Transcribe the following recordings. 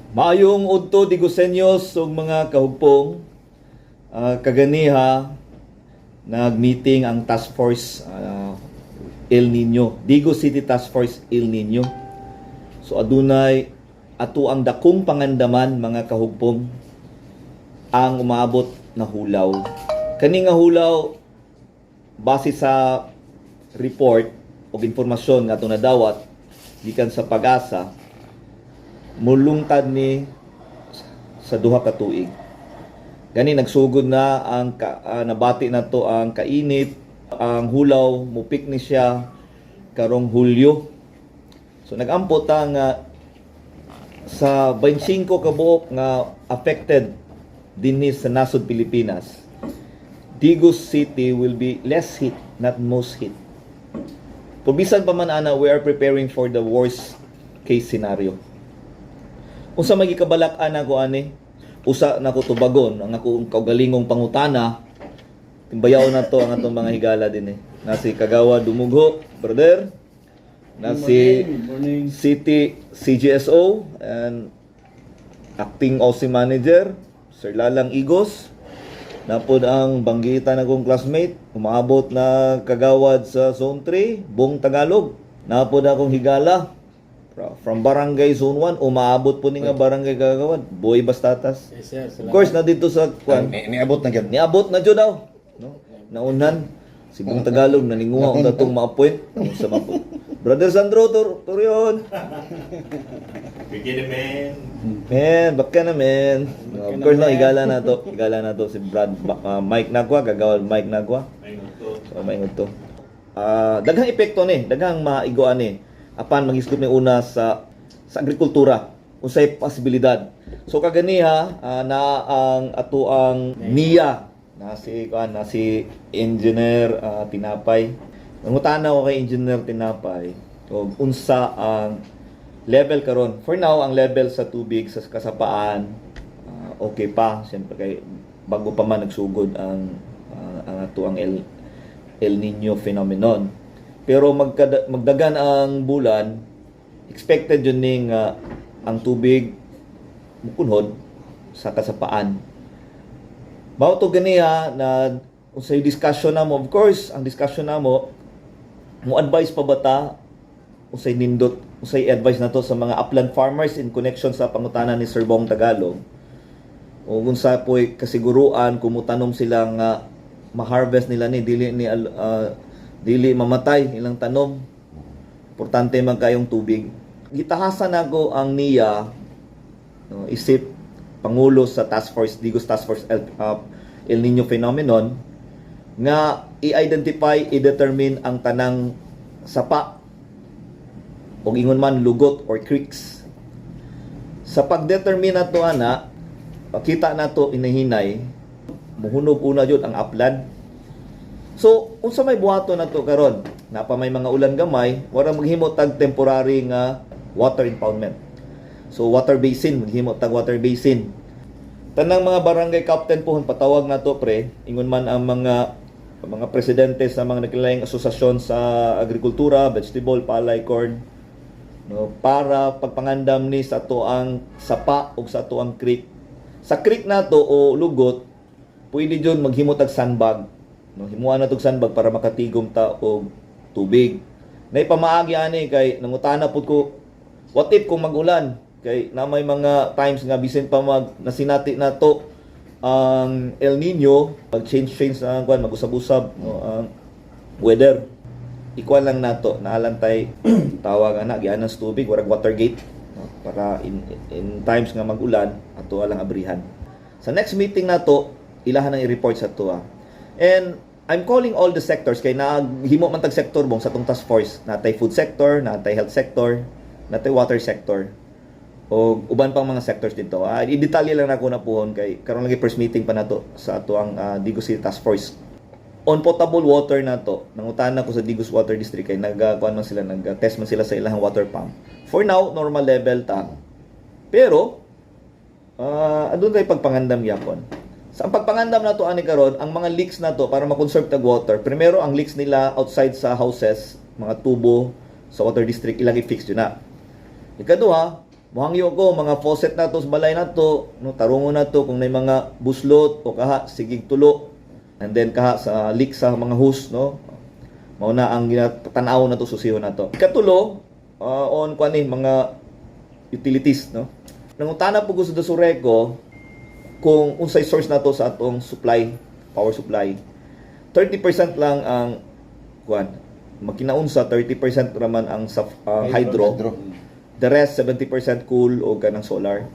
Maayong udto, Digusenyos ug mga kahugpong. Kaganiha nag-meeting ang Task Force El Nino, Digos City Task Force El Nino. So adunay ato ang dakong pangandaman, mga kahugpong, ang umaabot na hulaw. Kani nga hulaw, base sa report o informasyon nga atong nadawat gikan sa PAGASA, mulungtad ni sa 2 ka tuig. Gani nagsugod na ang nabati na to ang kainit, ang hulaw mupik ni siya karong Hulyo. So nagampo ta nga sa 25 ka buok nga affected dinhi sa nasod Pilipinas, Digos City will be less hit, not most hit. Kung bisan pa man ana, we are preparing for the worst case scenario. Unsa may gikabalak-an nako ani? Usa nako tubagon ang akong kaugalingong pangutana. Timbayaw na to ang atong mga higala din eh. Na si Kagawad Dumugho, brother. Na si Morning. City CGSO and acting OC manager, Sir Lalang Igos. Napod ang banggitan akong classmate, umaabot na kagawad sa Zone 3, Bong Tagalog. Napod akong higala from Barangay Zone 1, umaabot po ni nga barangay kagawad, Boy Bastatas. Yes, sir. Of course, na dito sa kwan. Niabot na gyud. Niabot na jud daw. No? Naunhan si Bong Tagalog naninguha og datong ma-appoint sa ma. Brother Sandro Torion. Bigyan man. Man, baka na, man. Of course, no, igala na to. Igala na to si Brad Mike Nagwa, kagawad Mike Nagwa. May to. So maingon to. Daghang epekto ni, daghang maigoan ni. Apan magisgot mi una sa agrikultura, unsay posibilidad. So kaganiha na ang ato ang NIA na si kuan na si Engineer Tinapay. Nangutana ko kay Engineer Tinapay og unsa ang level karon. For now, ang level sa tubig sa kasapaan okay pa, siyempre kay bago pa man nagsugod ang ato ang El Nino phenomenon. Pero magdagan ang bulan, expected yun ning ang tubig mukunhod sa kasapaan. Mao to ganiha na unsay discussion namo, of course, ang discussion namo, mo advice pa ba ta unsay nindot, unsay advice nato sa mga upland farmers in connection sa pangutana ni Sir Bong Tagalog o unsa po'y kasiguruan kung mutanom sila nga ma-harvest nila ni dili ni dili mamatay ilang tanom? Importante man kayong tubig. Gitahasan nako ang NIA, no, isip pangulo sa task force, Digos Task Force El Nino phenomenon, nga i-identify, i-determine ang tanang sapa o ingon man lugot or creeks. Sa pag-determine nato ana, pakita nato inahinay muhunob una jud ang upland. So unsa may buhaton nato karon napa may mga ulan gamay, wala maghimo tag temporary nga water impoundment, so water basin, maghimo tag water basin. Tanang mga barangay captain pohon patawag nato pre, ingon man ang mga presidente sa mga nagkalaing asosasyon sa agrikultura, vegetable, palay, corn, no, para pagpangandam ni sa ato ang sapa ug sa ato ang creek. Sa creek nato o lugot, pwede jud maghimo tag sandbag, no, himuan na tog sandbag para makatigom ta og tubig. Nay pamaagi ani kay nangutana pud ko, what if kung magulan, kay na may mga times nga bisin pa mag nasinati na to ang El Nino, mag change change ang kwan, mag-usab-usab, no, ang weather. Ikuan lang nato naalantay tawag ana gianan sa tubig, warag water gate, no, para in times nga magulan ato lang abrihan. Sa next meeting nato ilahan ang i-report sa tuwa. And I'm calling all the sectors kay naghimo man tag sector bong sa tong task force. Natay food sector, natay health sector, natay water sector o uban pang mga sectors dito. I-detalye lang nako na puhon kay karon lagi first meeting pa nato sa ato ang Digos City Task Force. On potable water na to, nangutana ko sa Digos Water District kay nagkuan man sila, nag-test man sila sa ilang water pump. For now, normal level ta. Pero adun tay pagpangandam gyapon. Sa ang pagpangandam nato ani karon, ang mga leaks nato para ma-conserve tag water. Primero, ang leaks nila outside sa houses, mga tubo sa water district, ilang i-fix yun na. Ikaduha, Muhangyo ko mga faucet nato sa balay nato, no, tarungon nato kung may mga buslot o kaha sigig tulo and then kaha sa leak sa mga hose, no. Mao na ang ginatanaw nato, susihon nato. Ikatulo, on kuan ni mga utilities, no. Nangutana po ko sa Dasureco kung unsay source nato sa atong supply, power supply. 30% lang ang kuan. Magkinaunsa 30% raman ang sa ang hydro. Hydro. The rest 70% coal o kanang solar.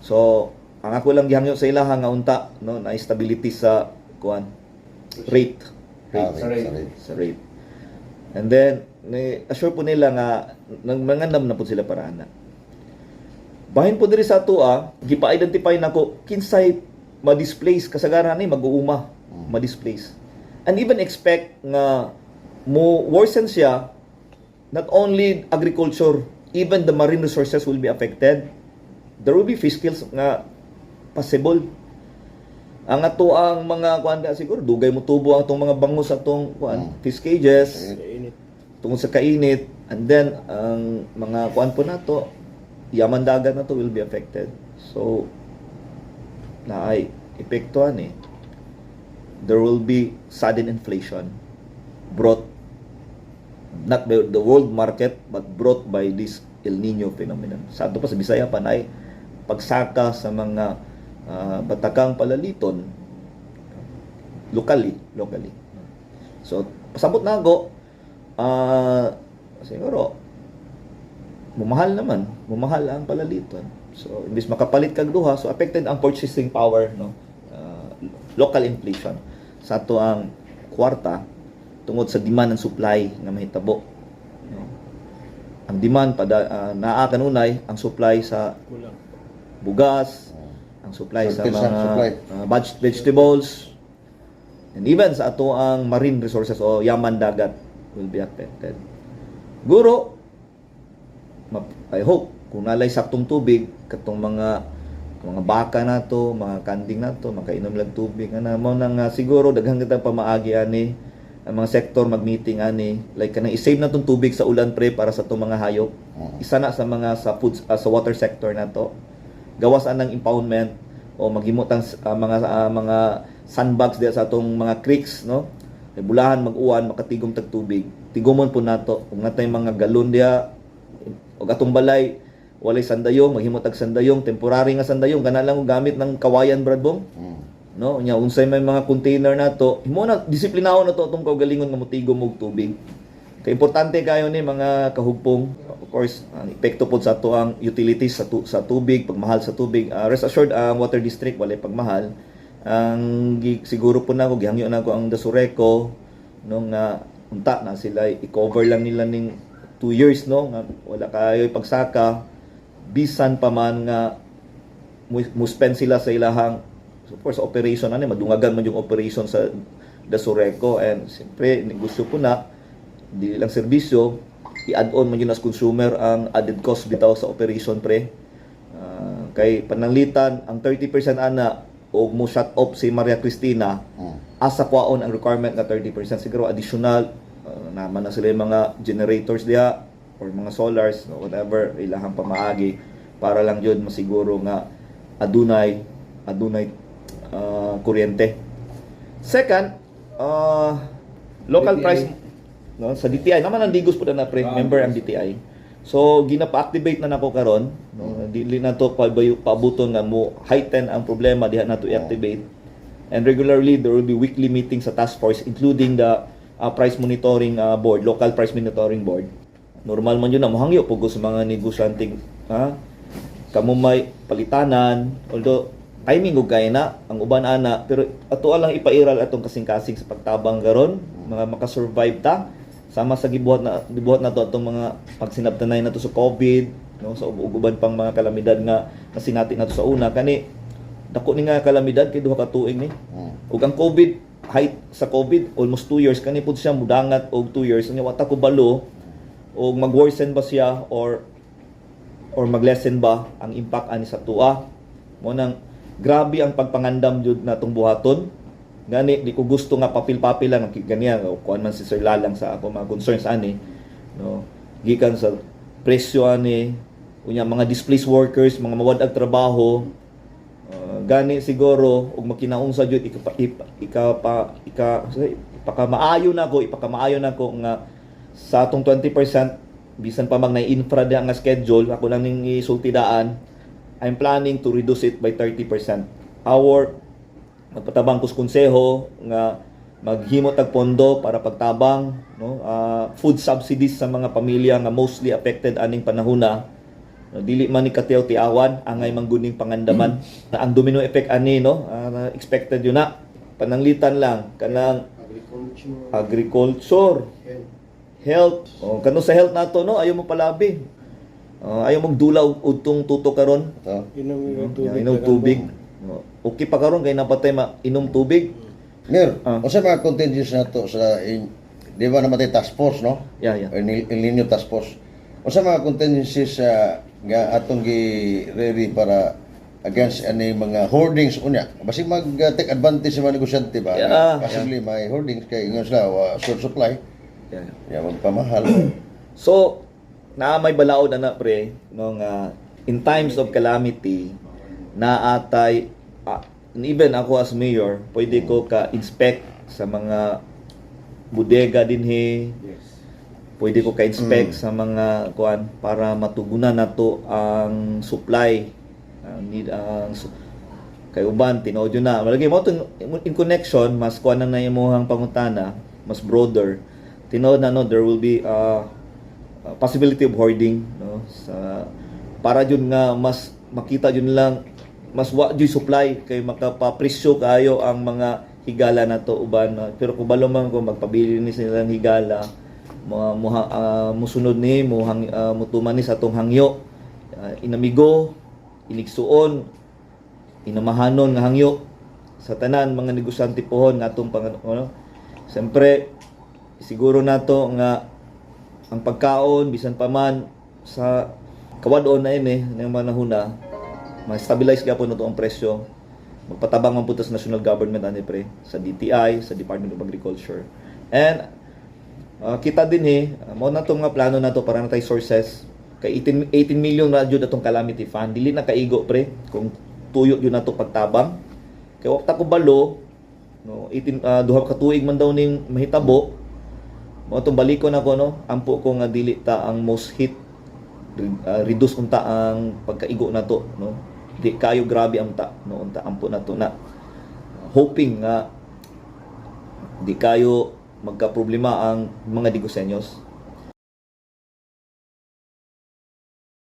So, ang ako lang gihangyo sa ilaha nga unta, no, na stability sa kuan rate. Ah, Rate. rate, sa rate. Sa rate. And then ni assure po nila nga nagmangandam na po sila para ana. Bahin po diri sa ato, gipa-identify nako kinsay ma-displace. Kasagaran ni mag-uuma ma-displace. And even expect nga mo worsen siya, not only agriculture, even the marine resources will be affected. There will be fish kills nga possible. Ang ato ang mga kuan ka siguro dugay mo tubo ang atong mga bangus, atong kuan fish cages tungod sa kainit, and then ang mga kuan po nato, yaman dagat nato will be affected. So naay epekto ani. There will be sudden inflation brought not by the world market but brought by this El Nino phenomenon. Sa ato pa sa Bisaya pa naay pagsaka sa mga batakang palaliton locally locally. So pasabot na ako, siguro mumahal naman, mumahal ang palaliton. So imbis makapalit kag duha, so affected ang purchasing power, no. Local inflation sa ato ang kwarta tungod sa demand and supply nga mahitabo, no. Ang demand pada naa kanunay, ang supply sa Kulang. Bugas, ang supply sa Shortage mga ang supply. Vegetables, and even sa ato ang marine resources o yaman dagat will be affected. Guro, I hope kung nalay saktong tubig katong mga baka nato, mga kanding nato, makainom lang tubig ana. Mao na nga siguro daghan kitang pamaagi ani, ang mga sektor mag-meeting ani, like kanang i-save na tong tubig sa ulan, pre, para sa atong mga hayop. Isa na sa mga sa food, sa water sector nato. Gawas anang impoundment o maghimo tang mga sandbags diya sa atong mga creeks, no, kay bulahan mag-uwan makatigom tag tubig, tigomon po nato. Kung natay mga galon diya og atong balay walay sandayong, maghimo tag sandayong, temporary nga sandayong, kana lang og gamit ng kawayan, Brad Bong, no. Nya unsay may mga container nato, himo na, disiplinahon na to atong kaugalingon nga motigom og tubig kay importante kayo ni mga kahugpong. Of course, ang epekto pod sa ato ang utilities sa tubig, pagmahal sa tubig. Rest assured, ang water district walay pagmahal. Ang siguro po na ako gihangyo na ako ang Dasureco no nga unta na sila i-cover lang nila ning 2 years, no, nga wala kayo pagsaka bisan pa man nga mo spend sila sa ilahang, of course, operation ani. Madungagan man yung operation sa Dasureco and siyempre negosyo po na, dili lang serbisyo. I-add on man yun as consumer ang added cost bitaw sa operation, pre. Kay pananglitan ang 30% ana og mo shut off si Maria Cristina, asa kwaon ang requirement nga 30%? Siguro additional naman na sila yung mga generators diha or mga solars, no, whatever ilahang pamaagi para lang jud masiguro nga adunay adunay kuryente. Second, local DTI. Price, no, sa DTI naman ang Digos po na, pre, member ang DTI. So ginapa-activate na nako karon, no, dili na to paabuton nga mo heighten ang problema diha nato i-activate. And regularly there will be weekly meetings sa task force, including the price monitoring board, local price monitoring board. Normal man yun na mohangyo po ko sa mga negosyante, ha, kamo may palitanan, although timing og kay na ang uban ana, pero ato lang ipairal atong kasing-kasing sa pagtabang karon mga makasurvive ta sama sa gibuhat na to atong mga pagsinabtanay na to sa COVID, no, sa uban pang mga kalamidad nga nasinati nato sa una. Kani dako ni nga kalamidad kay 2 ka tuig ni. Ug ang COVID, height sa COVID almost 2 years, kani pud siya mudangat og 2 years. Unya wa ta ko balo og mag-worsen ba siya or mag-lessen ba ang impact ani sa tua. Mo nang grabe ang pagpangandam jud natong buhaton. Gani di ko gusto nga papil-papil lang ganiya kuan man si Sir Lalang sa ako mga concerns ani, no, gikan sa presyo ani. Unya mga displaced workers, mga mawad-ag trabaho, gani siguro ug makinaunsa jud ika pa ika sorry, ipakamaayo nako nga sa atong 20%, bisan pa mag na infra diha nga schedule ako lang ning isulti daan. I'm planning to reduce it by 30%. Our magpatabang kus konseho nga maghimo tag pondo para pagtabang, no, food subsidies sa mga pamilya nga mostly affected aning panahona. No, dili man ni katiyaw-tiawan, angay man guning pangandaman na ang domino effect ani, no, expected yun na pananglitan lang kanang Agriculture. Agriculture, Health. Health. Oh, kano sa health nato, no, ayaw mo palabi. Oh, ayaw mong dula og udtong tuto karon. Ito. Inom No? yung tubig. Yeah, inom tubig. No. Okay pa karon kay napatay ma inom tubig. Mayor, Ah. unsa mga contingencies nato sa di ba namatay task force, no? Yeah. El Nino task force. Unsa mga contingencies sa nga atong gi ready para against any mga hoardings unya? Basig mag take advantage sa mga negosyante ba? Yeah. Possibly may hoardings kay ingon sila wa short supply. Yeah. Ya magpamahal. So, naa may balaod ana, pre, no, nga in times of calamity naatay, even ako as mayor, pwede ko ka inspect sa mga bodega dinhi. Pwede ko ka-inspect sa mga kuan para matugunan nato ang supply, ang need, ang kay uban tinuod yun na malagi mo tong in connection mas kuan na na imuhang pangutana, mas broader tinuod na, no, there will be a possibility of hoarding, no, sa para jud nga mas makita jud lang mas wa jud supply kay makapapresyo kaayo ang mga higala nato uban, no? Pero kung balo man kung magpabili ni silang higala, mga muha, musunod ni muhang mutuman ni sa atong hangyo, inamigo, inigsuon, inamahanon nga hangyo sa tanan mga negosyante pohon nga atong pang ano. Siyempre siguro nato nga ang pagkaon bisan pa man sa kawad-on na ini ng panahon na ma-stabilize gyapon nato ang presyo. Magpatabang man pud ta sa national government ani, pre, sa DTI, sa Department of Agriculture, and kita din eh, mao na tong mga plano nato para natay sources kay 18, 18 million ra jud atong calamity fund. Dili na kaigo, pre, kung tuyo jud nato pagtabang kay wa ta ko balo, no, 18, duha ka tuig man daw ning mahitabo. Mao tong balikon ako, no, ampo ko nga dili ta ang most hit, reduce unta ang pagkaigo nato, no, di kayo grabe ang ta, no, unta ampo nato na hoping nga di kayo magka-problema ang mga Digusenyos.